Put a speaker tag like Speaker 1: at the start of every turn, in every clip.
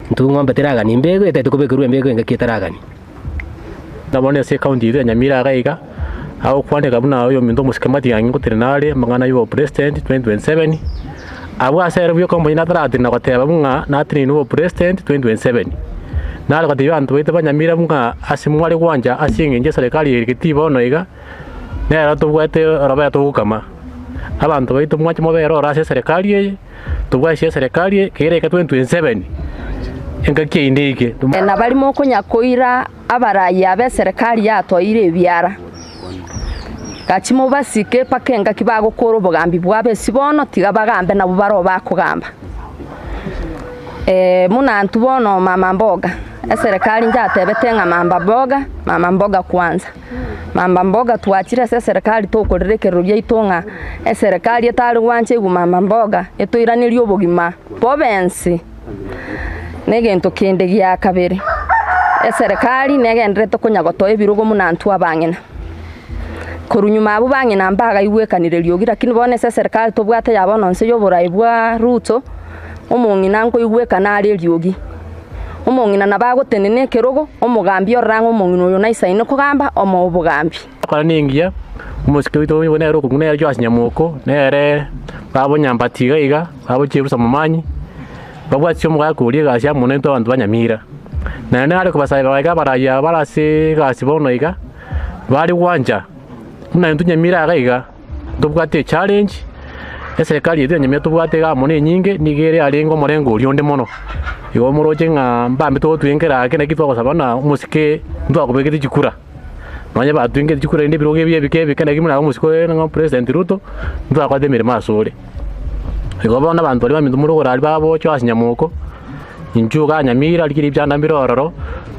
Speaker 1: Intwe ng'ombe teragani embego, etaete kobekerwa embego engaki etaragani.
Speaker 2: Na bono ase ecounty yaito ya Nyamira iga iga, agokwaneka buna oyominto omosike Matiang'i ngotenena are amang'ana ya obopresident 2027, abwo ase ere bweka omonyene ataratenena goteba buna natenene obopresident 2027. Nare gotebia abanto baito ba Nyamira buna ase mware gwancha ase eng'encho eserekari eye getii bono iga, nero tobwate orobere togokama. Abanto baito mwanche mobere oro ase eserekari eye. Tobwasie eserekari eye kera eke 2027 engaki eyio neike.
Speaker 3: Na baria mokonya koira abarai aba eserekari yatoeire ebiara, gachia mobasike mpaka engaki bagokora obogambi bwabo ase bono, tiga bagambe nabwo baroo bakogamba. Buna intwe bono mama mboga, eserekari njatebete ng'a mamba mboga, mama mboga kwanza. Mama mboga twachire ase eserekari tokorera ekerero giaito ng'a eserekari etari gwancha igwe mama mboga etoiranerie obogima bobe ense. Na egento kende gia kabere, eserekari negendererete konya gotoa ebirogo buna intwe abang'ina. Korwa nyuma abwo bang'ina mbagaigwekanire riogi lakini bono ase eserekari tobwate ya bono nse y'oborai bwa Ruto, omong'ina nkoigwekana are eriogi. Omong'ina nabo agotenena ekerogo, omogambi orore ang'e omong'ina oyo naisaine kogamba, omoe obogambi.
Speaker 2: Ekora nengiya, omosike oito oyo nere okong'u nere Joash Nyamoko, nere babo Nyambati iga iga, babo Cherusa Momanyi, babwatisie omogaka oria egasi amo naintwe abanto ba Nyamira. Naende nare kobasabera iga abarai aba bare ase egasi bono iga, bare gwancha buna intwe Nyamira iga iga. Ntobwate echallenge, eserekari yaito ya Nyamira tobwate iga amo nenyinge, nigo ere yarenge omorengo oria onde mono. Igo moroche ng'a mbambe togotwenkera ake naki twagosaba ng'a omosike ntwakobekete chikura. Nonye batwenkete chikura rende ebirogo ebi ebike ebike naki buna omosike oye ng'a president Ruto, ntwakorete emeremo asore. Igo bono abanto baria baminto more korara aria bagocha ase nyamoko, inchuo igaa Nyamira rigiya ebichanda mbire ororo,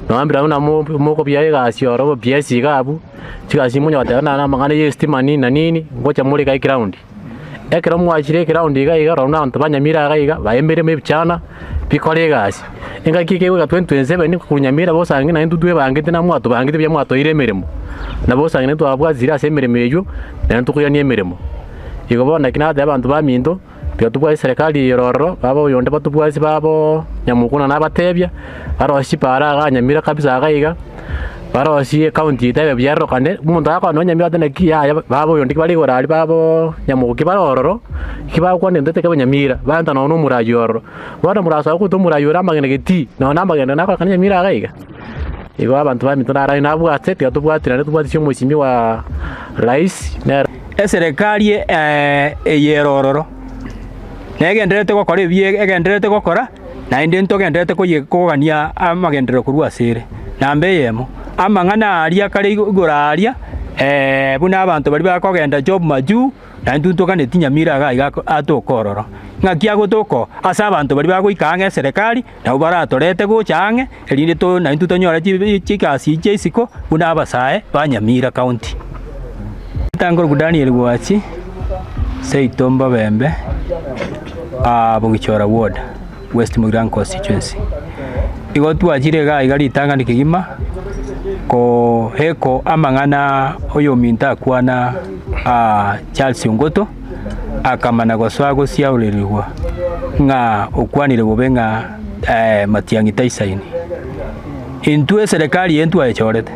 Speaker 2: nonya mbire buna mokobia egasi ororo obobiesi iga abwo. Chigasi monyare goteba naro amang'ana ya estima nini na nini, ngocha more iga eground. Ekero mwachire eground iga iga roro abanto ba Nyamira iga iga bae emeremo ebichana, bikore egasi. Engaki eke egoika 2027 korwa Nyamira bosa ang'e naintwe twebangete na mwatobangete buya mwatoire emeremo. Na bosa ang'e ntwabwatire ase emeremo eywo, naende tokoirania emeremo. Igo bono naki nateba abanto baminto, tiga tobwate eserekari eye ororo, baba oyonde batobwati babo nyamokuna nabatebia, barosie chipara igaa Nyamira kabisa iga iga, barosie ecounty yaito ebe buya erorokane, omonto agakwana nonya Nyamira ate naki yaya baba oyonde ki bare igoro aria baboo nyamoku ki bare ororo, ki bagokwana egento gete kebe Nyamira, barenta nonya na omoraai ororo. Bono morasoe goeta omoraai ore amagena getii, nonya na amagena nakorekana Nyamira iga iga. Igo abanto baminto naro nabwate, tiga tobwaterane tobwatisie omosimi wa rais nere.
Speaker 4: Eserekari eye ere ororo, negendererete gokora ebi egendererete gokora, naende ntogendererete koye kogania amagenderero korwa ase ere. Namba eyemo, amang'ana aria kare igoro aria, buna abanto baria bakogenda job majuu, na intwe ntoganeti nyamira iga iga atoke ororo. Ng'aki agotoka oo? Ase abanto baria bagoika ang'e eserekari, nabwo baratorete gocha ang'e, erinde to naintwe tonyore chigasi chia isiko buna abasae ba Nyamira County. Nkorokwa Daniel Gwachi, seito Mbabembe, Bogichora Ward, West Mugirango Constituency. Igo twachire igaa iga ritang'ani kegima, koheko amang'ana oyominto akwana Charles Ongoto, akamana gosoa gosiaorerigwa ng'a okwanire bobe ng'a Matiang'i taisaini. Intwe eserekari eye ntwayechorete,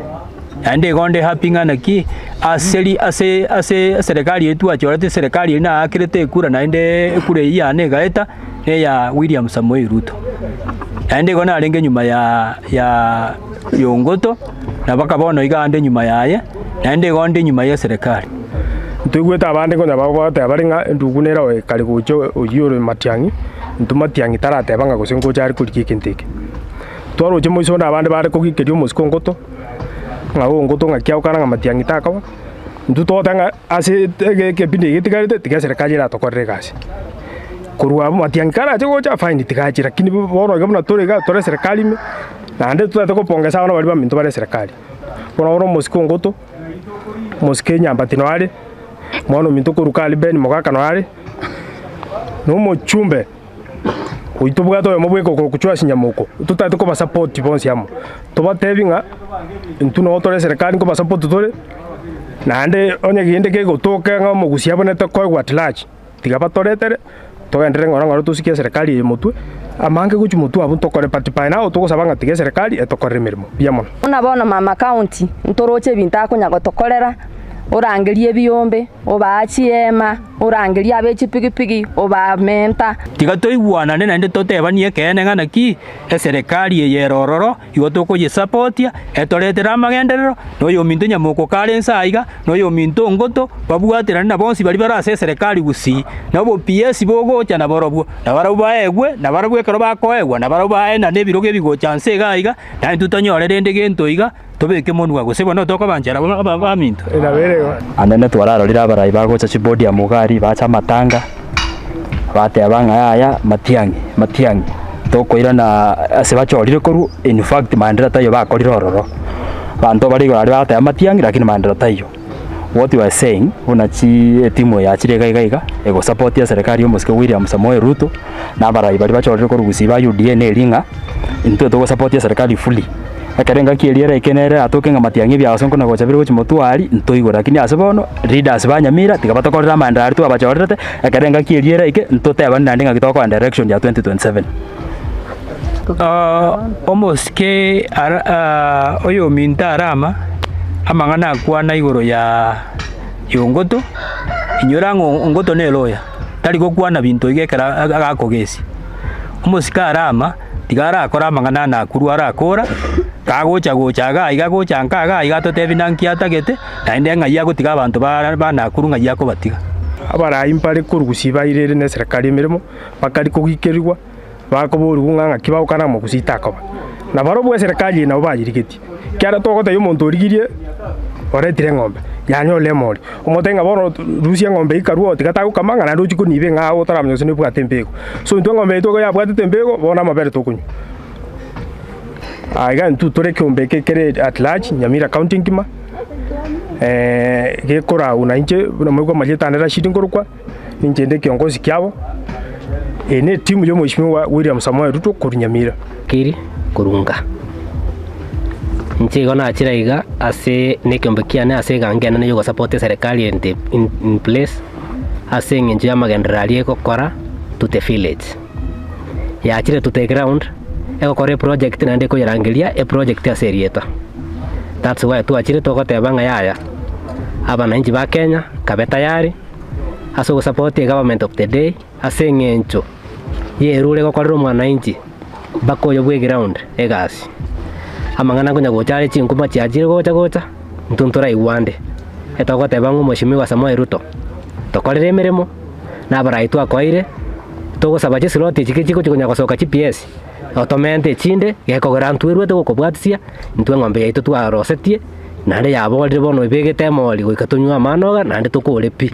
Speaker 4: naende igo nde happy ng'a naki ase ri ase ase eserekari eye twachorete eserekari eye naakerete ekura naende ekura eyio yane egaeta, neya William Samoei Ruto. Naende igo narenge nyuma ya ya Yongoto, na mpaka bono iga ande nyuma yaye, naende igo nde nyuma y'eserekari.
Speaker 5: Ntoigwete abande konya bagoteba bare ng'a endugu nere oyo ekare gocha oyio ore matiang'i, intwe matiang'i tarateba ng'a gose ngocha are korigia egento eke. Twaroche moiso onde abande bare kogikeria omosike o ngoto, ng'a oo ngoto ng'aki agokana ng'a matiang'i takoba, intwe togoteba ng'a ase ege ekepindi eke getigarete tiga eserekari eratokorere egasi. Korwa abwo matiang'i karache gocha fine tiga ache lakini bono iga buna tore iga tore eserekari ime, naende totagete kopongesa abana baria baminto bare eserekari. Bono ore omosike o ngoto, omosike enyambati noyo are, omwana ominto okoruka aria Ben Mogaka noyo are, na omochumbe oyio tobwate oyomo bweka okorokwa Joash Nyamoko, totagete kobasapoti bonsi amo. Tobatebi ng'a intwe noo tore eserekari nkobasapoti tore, naende onye kende kegotoka ng'a omogusia abwenerete koegwa at large, tiga batoretere, togenderere ng'ora ng'ora tosikie eserekari eye motwe. Amange gochia motwe abwo ntokore but by now togosaba ng'a tiga eserekari etokorere emeremo. Mbuya mono.
Speaker 3: Buna bono mama county ntoroche ebinto akonya gotokorera, orangerie ebiombe, obaa chiema, orangerie abe chipigipigi, obamenta.
Speaker 4: Tiga toigwanane naende totebanie ekeene ng'a naki eserekari eye ere ororo, igo tokoyesapotia, etoretere amagenderero, na oyominto nyamoko kare inse aiga, na oyominto ongoto, babwaterane na bonsi baria bare ase eserekari gusii, na obo PS bogocha naborobwo, nabarabwo baegwe, nabarabwo ekero bakoegwa, nabarabwo baenane ebirogo ebigocha nse iga aiga, na intwe tonyore rende gento iga, tobeke monwa, gose bono tokobanchera abaminto.
Speaker 6: Anene twararorire abarai bagocha chipodium iga aria bacha amatanga, bateba ng'a yaya matiang'i matiang'i, tokoirana ase bachorire korwa, in fact maendeleo taiyo bakorire ororo. Abanto bare igoro aria bagoteba matiang'i lakini maendeleo taiyo. What we are saying, buna chi etimu eye yachire iga iga iga, egosapotia eserekari ya omosike William Samoei Ruto, na abarai baria bachorire korwa gusii ba UDA neri ng'a, intwe togosapotia eserekari fully. Ekero engaki eria eraike nere atoke ng'a matiang'i ebiaso nkona gocha bire gochia motwe aria, ntoigwe lakini ase bono, leaders ba Nyamira tiga batokorere amaenderero aria twabachorerete, ekero engaki eria eraike, ntotebane naende ng'aki tokoenda election ya 2027.
Speaker 4: Omosike ara oyominto Arama, amang'ana akwana igoro ya Ongoto, inyora ng'a Ongoto nere oya, tari gokwana binto iga ekero agakogesia. Omosike Arama. Tiga arakore amang'ana ane akurwe arakora, kagocha gocha iga aiga gocha nka iga aiga atotebi nanki atagete, naende ng'ai agotiga abanto ba banakurwa ng'ai akobatiga.
Speaker 5: Abarai mbare korwa gusii bairere ne eserekari emeremo, bakari kogikerigwa, bakoborigwa ng'a ng'aki bagokana amagusii takoba. Na barobwo eserekari eye nabo bayerigetie. Ekiagera togotebia omonto origirie, oretire eng'ombe, yanyorire emori, omotebie ng'a bono rusia eng'ombe eyio karue oo tiga tagokama ng'a naende ochie koniba eng'ao otaramanya gose nebwate embego. So intwe eng'ombe yaito iga yabwatete embego, bono amabere tokonywa. Iga intwe tore ekeombe eke kere at large, Nyamira county engima, gekoragwa na inche buna moigwe amarieta ane Rashid nkorokwa, ninche inde ekiongozi kiabo, eye ne etimu ya omweshimiwa William Samoei Ruto korwa Nyamira.
Speaker 1: Kiri korunga. Inche igo nachire iga ase nekeombe kiane ase egango enene yogosapota eserekari in the in in place ase eng'encho y'amagenderero aria egokora to the village. Yachire to the ground, egokora eproject naende ekoyerangeria eproject ase erieta. That's why twachire togoteba ng'a yaya, abananchi ba Kenya, kabe tayari, ase ogosapota egovernment of the day, ase eng'encho y'erure egokorera omwananchi mpaka oyo bw'eground egasi. Amang'ana konya gocha are chinkuma chiachire gocha gocha, intwe ntoraigwa ande, etogoteba ng'a omweshimiwa Samoei Ruto, tokorere emeremo, na abarai twakoeire, togosaba chislot echi chigochi konya gosoka chi PS, otomente echinde, gekogera ntwerwete gokobwatisia, intwe eng'ombe yaito twarosetie, naende yaborire bono ebegete emori goika tonywe amanoga naende tokore pi.